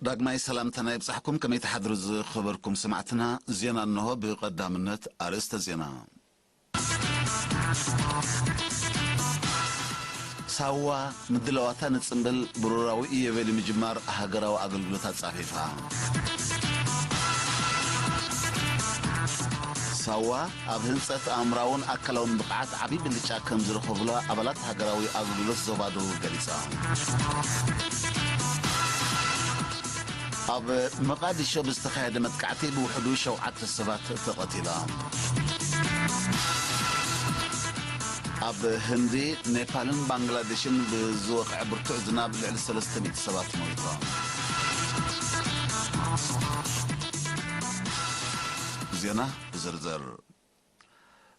ዳግማይ ሰላምታና ይብጻሕኩም። ከመይ ትሓድሩ ዝኸበርኩም ሰማዕትና? ዜና እንሆ። ብቐዳምነት ኣርእስተ ዜና። ሳዋ ምድላዋታ ንጽምብል ብሩራዊ ኢዮቤልዩ ምጅማር ሃገራዊ ኣገልግሎት ኣጻፊፋ። ሳዋ ኣብ ህንጸት ኣእምራውን ኣካላውን ብቕዓት ዓቢ ብልጫ ከም ዝረኸቡላ ኣባላት ሃገራዊ ኣገልግሎት ዞባ ደቡብ ገሊጻ። ኣብ መቓዲሾ ብዝተኻየደ መጥቃዕቲ ብውሕዱ ሸውዓተ ሰባት ተቐቲሎም። ኣብ ህንዲ፣ ኔፓልን ባንግላዴሽን ብዝወቕዐ ብርቱዕ ዝናብ ልዕሊ ሰለስተ ሚእቲ ሰባት ሞይቶም። ዜና ብዝርዝር።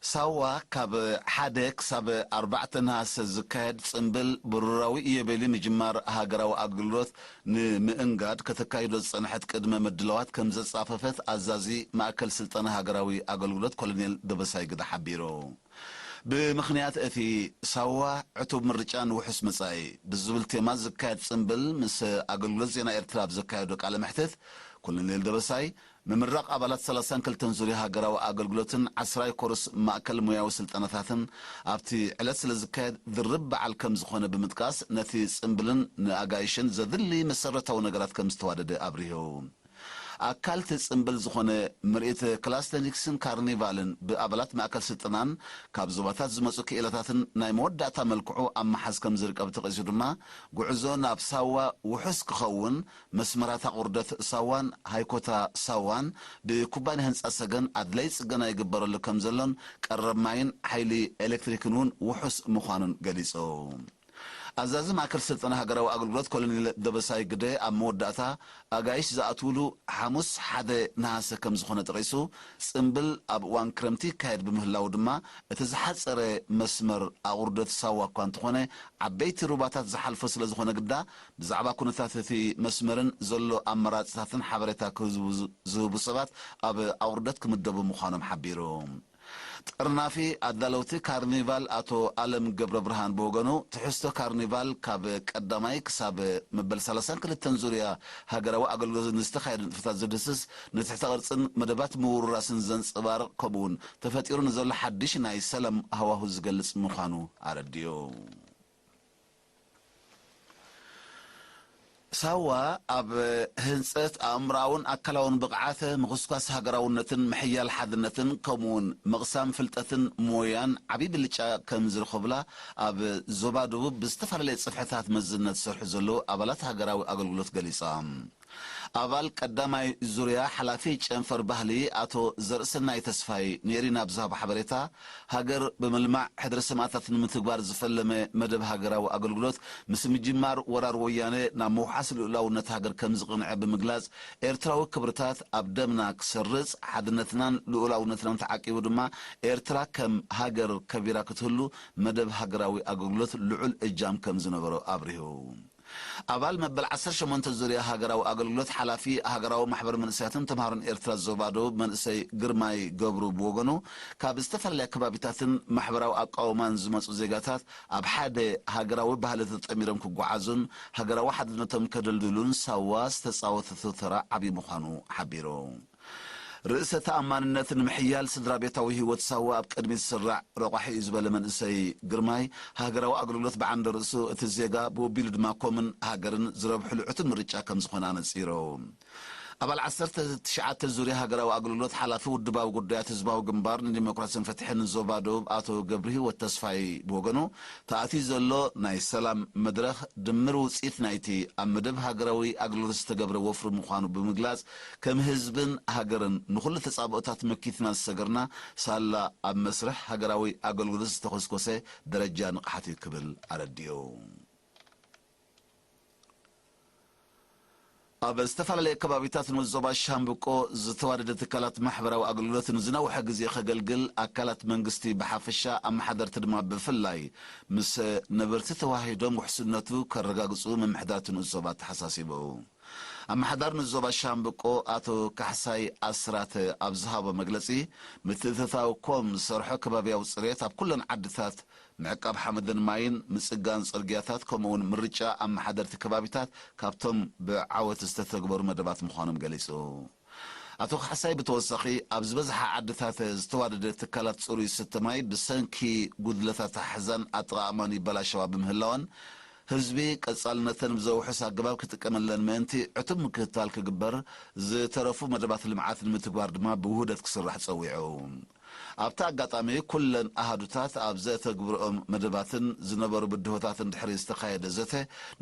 ሳዋ ካብ ሓደ ክሳብ ኣርባዕተ ነሃሰ ዝካየድ ጽምብል ብሩራዊ ኢዮቤልዩ ምጅማር ሃገራዊ ኣገልግሎት ንምእንጋድ ከተካይዶ ዝጸንሐት ቅድመ ምድላዋት ከም ዘጻፈፈት ኣዛዚ ማእከል ስልጠና ሃገራዊ ኣገልግሎት ኮሎኔል ደበሳይ ግደ ሓቢሩ። ብምኽንያት እቲ ሳዋ ዕቱብ ምርጫን ውሑስ መጻኢ ብዝብል ቴማ ዝካየድ ጽምብል ምስ ኣገልግሎት ዜና ኤርትራ ኣብ ዘካየዶ ቃለ መሕትት ኮሎኔል ደበሳይ ምምራቕ ኣባላት ሰላሳን ክልተን ዙርያ ሃገራዊ ኣገልግሎትን ዓስራይ ኮርስ ማእከል ሞያዊ ስልጠናታትን ኣብቲ ዕለት ስለ ዝካየድ ድርብ በዓል ከም ዝኾነ ብምጥቃስ ነቲ ጽምብልን ንኣጋይሽን ዘድሊ መሰረታዊ ነገራት ከም ዝተዋደደ ኣብሪሁ። ኣካል እቲ ጽምብል ዝኾነ ምርኢት ክላስተኒክስን ካርኒቫልን ብኣባላት ማእከል ስልጠናን ካብ ዞባታት ዝመጹ ክኢላታትን ናይ መወዳእታ መልክዑ ኣብ መሓዝ ከም ዝርከብ ተቐሲሩ ድማ ጉዕዞ ናብ ሳዋ ውሑስ ክኸውን መስመራት ኣቑርደት ሳዋን ሃይኮታ ሳዋን ብኩባንያ ህንጻ ሰገን ኣድላይ ጽገና ይግበረሉ ከም ዘሎን ቀረብ ማይን ሓይሊ ኤሌክትሪክን እውን ውሑስ ምዃኑን ገሊጹ። ኣዛዚ ማእከል ስልጠና ሃገራዊ ኣገልግሎት ኮሎኔል ደበሳይ ግደ ኣብ መወዳእታ ኣጋይሽ ዝኣትውሉ ሓሙስ ሓደ ነሃሰ ከም ዝኾነ ጠቒሱ፣ ጽምብል ኣብ እዋን ክረምቲ ይካየድ ብምህላዉ ድማ እቲ ዝሓጸረ መስመር ኣቑርደት ሳዋ እኳ እንተኾነ ዓበይቲ ሩባታት ዝሓልፎ ስለ ዝኾነ ግዳ ብዛዕባ ኩነታት እቲ መስመርን ዘሎ ኣመራጽታትን ሓበሬታ ክህዝቡ ዝህቡ ሰባት ኣብ ኣቑርደት ክምደቡ ምዃኖም ሓቢሩ። ጠርናፊ ኣዳለውቲ ካርኒቫል ኣቶ ኣለም ገብረ ብርሃን ብወገኑ ትሕዝቶ ካርኒቫል ካብ ቀዳማይ ክሳብ መበል ሰላሳን ክልተን ዙርያ ሃገራዊ ኣገልግሎት ንዝተኻየዱ ንጥፈታት ዝድህስስ ንትሕተ ቅርጽን መደባት ምውርራስን ዘንጸባርቕ ከምኡውን ተፈጢሩ ንዘሎ ሓድሽ ናይ ሰላም ሃዋሁ ዝገልጽ ምዃኑ ኣረዲኡ። ሳዋ ኣብ ህንጸት ኣእምሮኣውን ኣካላውን ብቕዓት፣ ምኹስኳስ ሃገራውነትን ምሕያል ሓድነትን ከምኡውን ምቕሳም ፍልጠትን ሞያን ዓቢ ብልጫ ከም ዝረኸቡላ ኣብ ዞባ ደቡብ ብዝተፈላለየ ጽፍሕታት መዝነት ዝሰርሑ ዘለዉ ኣባላት ሃገራዊ ኣገልግሎት ገሊጻ። ኣባል ቀዳማይ ዙርያ ሓላፊ ጨንፈር ባህሊ ኣቶ ዘርእሰናይ ተስፋይ ንኤሪና ብዝሃቦ ሓበሬታ፣ ሃገር ብምልማዕ ሕድሪ ሰማእታት ንምትግባር ዝፈለመ መደብ ሃገራዊ ኣገልግሎት ምስ ምጅማር ወራር ወያነ ናብ ምውሓስ ልኡላውነት ሃገር ከም ዝቕንዐ ብምግላጽ፣ ኤርትራዊ ክብርታት ኣብ ደምና ክሰርጽ፣ ሓድነትናን ልኡላውነትናን ተዓቂቡ ድማ ኤርትራ ከም ሃገር ከቢራ ክትህሉ መደብ ሃገራዊ ኣገልግሎት ልዑል እጃም ከም ዝነበሮ ኣብሪሁ። ኣባል መበል ዓሰርተ ሸሞንተ ዙርያ ሃገራዊ ኣገልግሎት ሓላፊ ሃገራዊ ማሕበር መንእሰያትን ተምሃሮን ኤርትራ ዞባ ደቡብ መንእሰይ ግርማይ ገብሩ ብወገኑ፣ ካብ ዝተፈላለያ ከባቢታትን ማሕበራዊ ኣቃውማን ዝመጹ ዜጋታት ኣብ ሓደ ሃገራዊ ባህሊ ተጠሚሮም ክጓዓዙን ሃገራዊ ሓድነቶም ከደልድሉን ሳዋ ዝተጻወተቶ ተራ ዓቢ ምዃኑ ሓቢሩ። ርእሰ ተኣማንነት ንምሕያል ስድራ ቤታዊ ህይወት ሳዋ ኣብ ቅድሚት ዝስራዕ ረቋሒ እዩ ዝበለ መንእሰይ ግርማይ፣ ሃገራዊ ኣገልግሎት ብዓንደ ርእሱ እቲ ዜጋ ብወቢሉ ድማ ኮምን ሃገርን ዝረብሕሉ ዕቱብ ምርጫ ከም ዝኾነ ኣነጺሩ። ኣባል ዓሰርተ ትሽዓተ ዙርያ ሃገራዊ ኣገልግሎት ሓላፊ ውድባዊ ጉዳያት ህዝባዊ ግንባር ንዲሞክራሲን ፍትሕን ዞባ ደቡብ ኣቶ ገብረህይወት ተስፋይ ብወገኑ፣ ተኣትዩ ዘሎ ናይ ሰላም መድረኽ ድምር ውጽኢት ናይቲ ኣብ መደብ ሃገራዊ ኣገልግሎት ዝተገብረ ወፍሪ ምዃኑ ብምግላጽ፣ ከም ህዝብን ሃገርን ንኹሉ ተጻብኦታት መኪትና ዝሰገርና ሳላ ኣብ መስርሕ ሃገራዊ ኣገልግሎት ዝተኾስኮሰ ደረጃ ንቕሓት እዩ ክብል ኣረዲኡ። ኣብ ዝተፈላለየ ከባቢታት ንኡስ ዞባ ሻምብቆ ዝተዋደደ ትካላት ማሕበራዊ ኣገልግሎት ንዝነውሐ ግዜ ከገልግል ኣካላት መንግስቲ ብሓፈሻ ኣመሓደርቲ ድማ ብፍላይ ምስ ነበርቲ ተዋሂዶም ውሕስነቱ ከረጋግጹ ምምሕዳር እቲ ንኡስ ዞባ ኣተሓሳሲቡ። ኣመሓዳሪ ንዞባ ሻምብቆ ኣቶ ካሕሳይ ኣስራተ ኣብ ዝሃቦ መግለጺ፣ ምትእትታው ኮም ዝሰርሖ ከባብያዊ ጽሬት ኣብ ኩለን ዓድታት፣ ምዕቃብ ሓመድን ማይን፣ ምጽጋን ጽርግያታት፣ ከምኡውን ምርጫ ኣመሓደርቲ ከባቢታት ካብቶም ብዓወት ዝተተግበሩ መደባት ምዃኖም ገሊጹ። ኣቶ ካሕሳይ ብተወሳኺ፣ ኣብ ዝበዝሓ ዓድታት ዝተዋደደ ትካላት ጽሩይ ዝስተ ማይ ብሰንኪ ጉድለታት ኣሓዛን ኣጠቓቕማን ይበላሸዋ ብምህላወን፣ ህዝቢ ቀጻልነተን ብዘውሕስ ኣገባብ ክጥቀመለን ምእንቲ ዕቱብ ምክትታል ክግበር፣ ዝተረፉ መደባት ልምዓት ንምትግባር ድማ ብውህደት ክስራሕ ጸዊዑ። ኣብቲ ኣጋጣሚ፣ ኩለን ኣሃዱታት ኣብ ዘተግብርኦም መደባትን ዝነበሩ ብድሆታትን ድሕሪ ዝተኻየደ ዘተ፣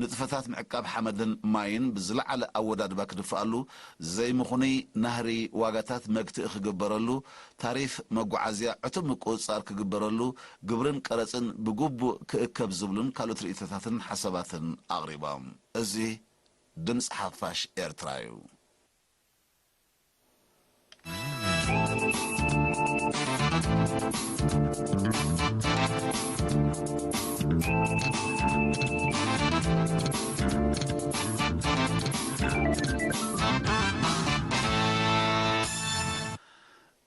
ንጥፈታት ምዕቃብ ሓመድን ማይን ብዝለዓለ ኣወዳድባ ክድፍኣሉ፣ ዘይምኹኑይ ናህሪ ዋጋታት መግትኢ ክግበረሉ፣ ታሪፍ መጓዓዝያ ዕቱብ ምቁጽጻር ክግበረሉ፣ ግብርን ቀረጽን ብግቡእ ክእከብ ዝብሉን ካልኦት ርእይቶታትን ሓሳባትን ኣቕሪቦም። እዚ ድምፂ ሓፋሽ ኤርትራ እዩ።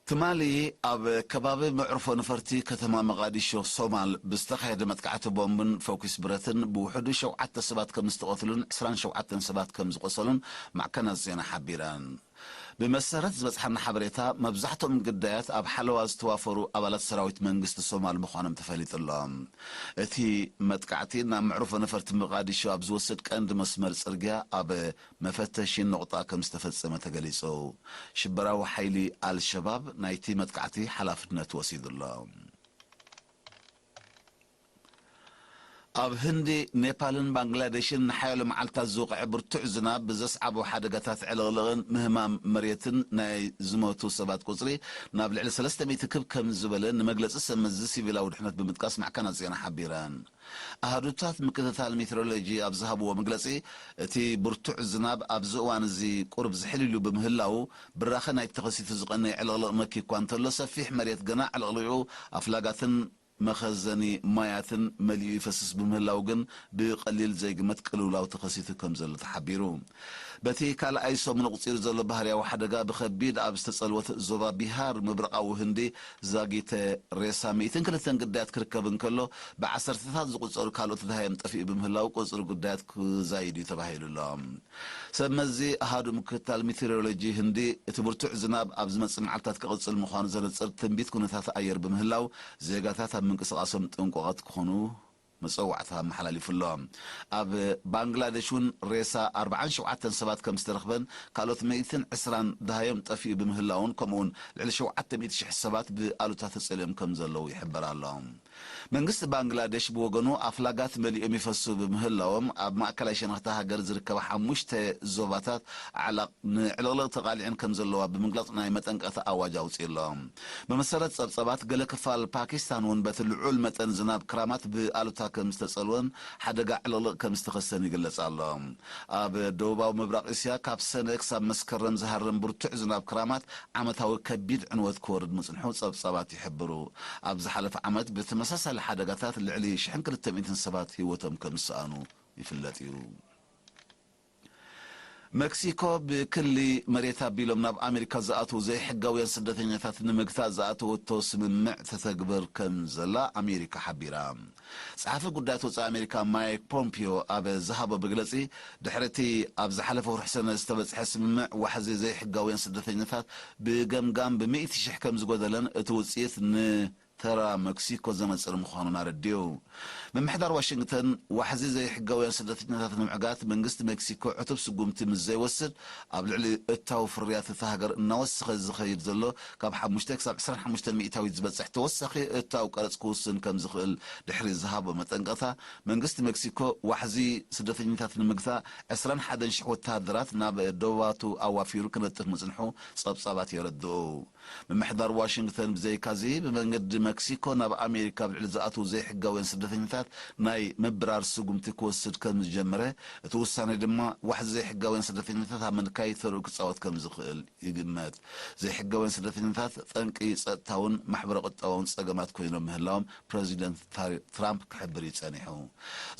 ትማሊ ኣብ ከባቢ መዕርፎ ነፈርቲ ከተማ መቓዲሾ ሶማል ብዝተኻየደ መጥቃዕቲ ቦምብን ፈኲስ ብረትን ብውሕዱ ሸውዓተ ሰባት ከም ዝተቐትሉን ዕስራን ሸውዓተን ሰባት ከም ዝቖሰሉን ማዕከናት ዜና ሓቢረን። ብመሰረት ዝበጽሓና ሓበሬታ፣ መብዛሕትኦም ግዳያት ኣብ ሓለዋ ዝተዋፈሩ ኣባላት ሰራዊት መንግስቲ ሶማል ምዃኖም ተፈሊጡ ኣሎ። እቲ መጥቃዕቲ ናብ መዕርፎ ነፈርቲ መቓዲሾ ኣብ ዝወስድ ቀንዲ መስመር ጽርግያ ኣብ መፈተሺ ነቑጣ ከም ዝተፈጸመ ተገሊጹ። ሽበራዊ ሓይሊ ኣልሸባብ ናይቲ መጥቃዕቲ ሓላፍነት ወሲዱ ኣሎ። ኣብ ህንዲ፣ ኔፓልን ባንግላዴሽን ንሓያሎ መዓልታት ዝወቕዐ ብርቱዕ ዝናብ ብዘስዓቦ ሓደጋታት ዕልቕልቕን ምህማም መሬትን ናይ ዝሞቱ ሰባት ቁጽሪ ናብ ልዕሊ ሰለስተ ሚእቲ ክብ ከም ዝበለ ንመግለጺ ሰመዚ ሲቪላዊ ድሕነት ብምጥቃስ ማዕከናት ዜና ሓቢረን። ኣሃዱታት ምክትታል ሜትሮሎጂ ኣብ ዝሃብዎ መግለጺ፣ እቲ ብርቱዕ ዝናብ ኣብዚ እዋን እዚ ቁሩብ ዝሕል ኢሉ ብምህላዉ፣ ብራኸ ናይቲ ተኸሲቱ ዝቐነየ ዕልቕልቕ መኪ እኳ እንተሎ፣ ሰፊሕ መሬት ገና ዕልቕሊቑ ኣፍላጋትን መኸዘኒ ማያትን መሊኡ ይፈስስ ብምህላው ግን ብቐሊል ዘይግመት ቅልውላው ተኸሲቱ ከም ዘሎ ተሓቢሩ። በቲ ካልኣይ ሰሙን ቁጺሩ ዘሎ ባህርያዊ ሓደጋ ብኸቢድ ኣብ ዝተጸልወት ዞባ ቢሃር ምብራቓዊ ህንዲ ዛጊተ ሬሳ ሚእትን ክልተን ግዳያት ክርከብ እንከሎ፣ ብዓሰርተታት ዝቑጸሩ ካልኦት ደሃዮም ጠፊኡ ብምህላው ቁጽሪ ግዳያት ክዛይድ እዩ ተባሂሉ ኣሎ። ሰብ መዚ ኣሃዱ ምክትታል ሜቴሮሎጂ ህንዲ እቲ ብርቱዕ ዝናብ ኣብ ዝመጽእ መዓልታት ክቕጽል ምዃኑ ዘነጽር ትንቢት ኩነታት ኣየር ብምህላው፣ ዜጋታት ኣብ ምንቅስቓሶም ጥንቁቓት ክኾኑ መጸዋዕታ ኣመሓላሊፉ ኣሎ። ኣብ ባንግላዴሽ እውን ሬሳ ኣርባዓን ሸውዓተን ሰባት ከም ዝተረኽበን ካልኦት ሚእትን ዕስራን ደሃዮም ጠፊኡ ብምህላውን ከምኡውን ልዕሊ ሸውዓተ ሚእቲ ሽሕ ሰባት ብኣሉታ ተጸሊኦም ከም ዘለዉ ይሕበር ኣሎ። መንግስቲ ባንግላዴሽ ብወገኑ ኣፍላጋት መሊኦም ይፈሱ ብምህላዎም ኣብ ማእከላይ ሸነኽታ ሃገር ዝርከባ ሓሙሽተ ዞባታት ኣዕላቕ ንዕልቕልቕ ተቓሊዐን ከም ዘለዋ ብምግላጽ ናይ መጠንቀቕታ ኣዋጅ ኣውጺኡ ኣሎ። ብመሰረት ጸብጸባት፣ ገለ ክፋል ፓኪስታን እውን በቲ ልዑል መጠን ዝናብ ክራማት ብኣሉታ ከም ዝተጸልወን ሓደጋ ዕልቕልቕ ከም ዝተኸሰተን ይግለጽ ኣሎ። ኣብ ደቡባዊ ምብራቕ እስያ ካብ ሰነ ክሳብ መስከረም ዝሃርም ብርቱዕ ዝናብ ክራማት ዓመታዊ ከቢድ ዕንወት ክወርድ ምጽንሑ ጸብጻባት ይሕብሩ። ኣብ ዝሓለፈ ዓመት ብተመሳሳሊ ሓደጋታት ልዕሊ ሽሕን ክልተ ሚእትን ሰባት ህይወቶም ከም ዝሰኣኑ ይፍለጥ እዩ። መክሲኮ ብክሊ መሬት ኣቢሎም ናብ ኣሜሪካ ዝኣትዉ ዘይሕጋውያን ስደተኛታት ንምግታእ ዝኣተወቶ ስምምዕ ተተግብር ከም ዘላ ኣሜሪካ ሓቢራ። ጸሓፊ ጉዳያት ወጻኢ ኣሜሪካ ማይክ ፖምፒዮ ኣብ ዝሃቦ መግለጺ፣ ድሕሪ እቲ ኣብ ዝሓለፈ ወርሒ ሰነ ዝተበጽሐ ስምምዕ፣ ዋሕዚ ዘይሕጋውያን ስደተኛታት ብገምጋም ብሚእቲ ሽሕ ከም ዝጎደለን እቲ ውጽኢት ን ተራ መክሲኮ ዘነጽር ምዃኑን ኣረዲኡ። ምምሕዳር ዋሽንግተን ዋሕዚ ዘይሕጋውያን ስደተኛታት ንምዕጋት መንግስቲ ሜክሲኮ ዕቱብ ስጉምቲ ምስ ዘይወስድ፣ ኣብ ልዕሊ እታው ፍርያት እታ ሃገር እናወሰኸ ዝኸይድ ዘሎ ካብ ሓሙሽተ ክሳብ ዕስራን ሓሙሽተን ሚእታዊት ዝበጽሕ ተወሳኺ እታው ቀረጽ ክውስን ከም ዝኽእል ድሕሪ ዝሃቦ መጠንቀቕታ፣ መንግስቲ ሜክሲኮ ዋሕዚ ስደተኛታት ንምግታእ ዕስራን ሓደን ሽሕ ወተሃደራት ናብ ደቡባቱ ኣዋፊሩ ክነጥፍ ምጽንሑ ጸብጻባት የረድኡ። ምምሕዳር ዋሽንግተን ብዘይካዚ፣ ብመንገዲ መክሲኮ ናብ ኣሜሪካ ኣብ ልዕሊ ዝኣትዉ ዘይሕጋውያን ስደተኛታት ናይ ምብራር ስጉምቲ ክወስድ ከም ዝጀመረ፣ እቲ ውሳኔ ድማ ዋሕዚ ዘይሕጋውያን ስደተኛታት ኣብ ምንካይ ተርኡ ክጻወት ከም ዝኽእል ይግመት። ዘይሕጋውያን ስደተኛታት ጠንቂ ጸጥታውን ማሕበረ ቁጠባውን ጸገማት ኮይኖም ምህላዎም ፕረዚደንት ታሪ-፣ ትራምፕ ክሕብር እዩ ጸኒሑ።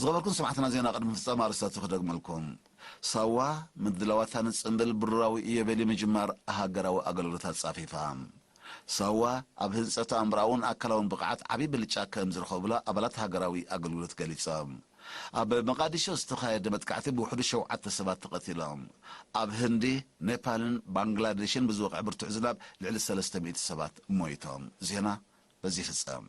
ዝኸበርኩም ሰማዕትና፣ ዜና ቅድሚ ፍጻመ ኣርእስታቱ ክደግመልኩም። ሳዋ ምድላዋታ ንጽንብል ብሩራዊ ኢዮቤልዩ ምጅማር ሃገራዊ ኣገልግሎት ኣጻፊፋ። ሳዋ ኣብ ህንጸት ኣእምሮኣውን ኣካላውን ብቕዓት ዓቢ ብልጫ ከም ዝረኸቡላ ኣባላት ሃገራዊ ኣገልግሎት ገሊጾም። ኣብ መቃዲሾ ዝተኻየደ መጥቃዕቲ ብውሕዱ ሸውዓተ ሰባት ተቐቲሎም። ኣብ ህንዲ፣ ኔፓልን ባንግላዴሽን ብዝወቕዐ ብርቱዕ ዝናብ ልዕሊ ሰለስተ ሚእቲ ሰባት ሞይቶም። ዜና በዚ ይፍጸም።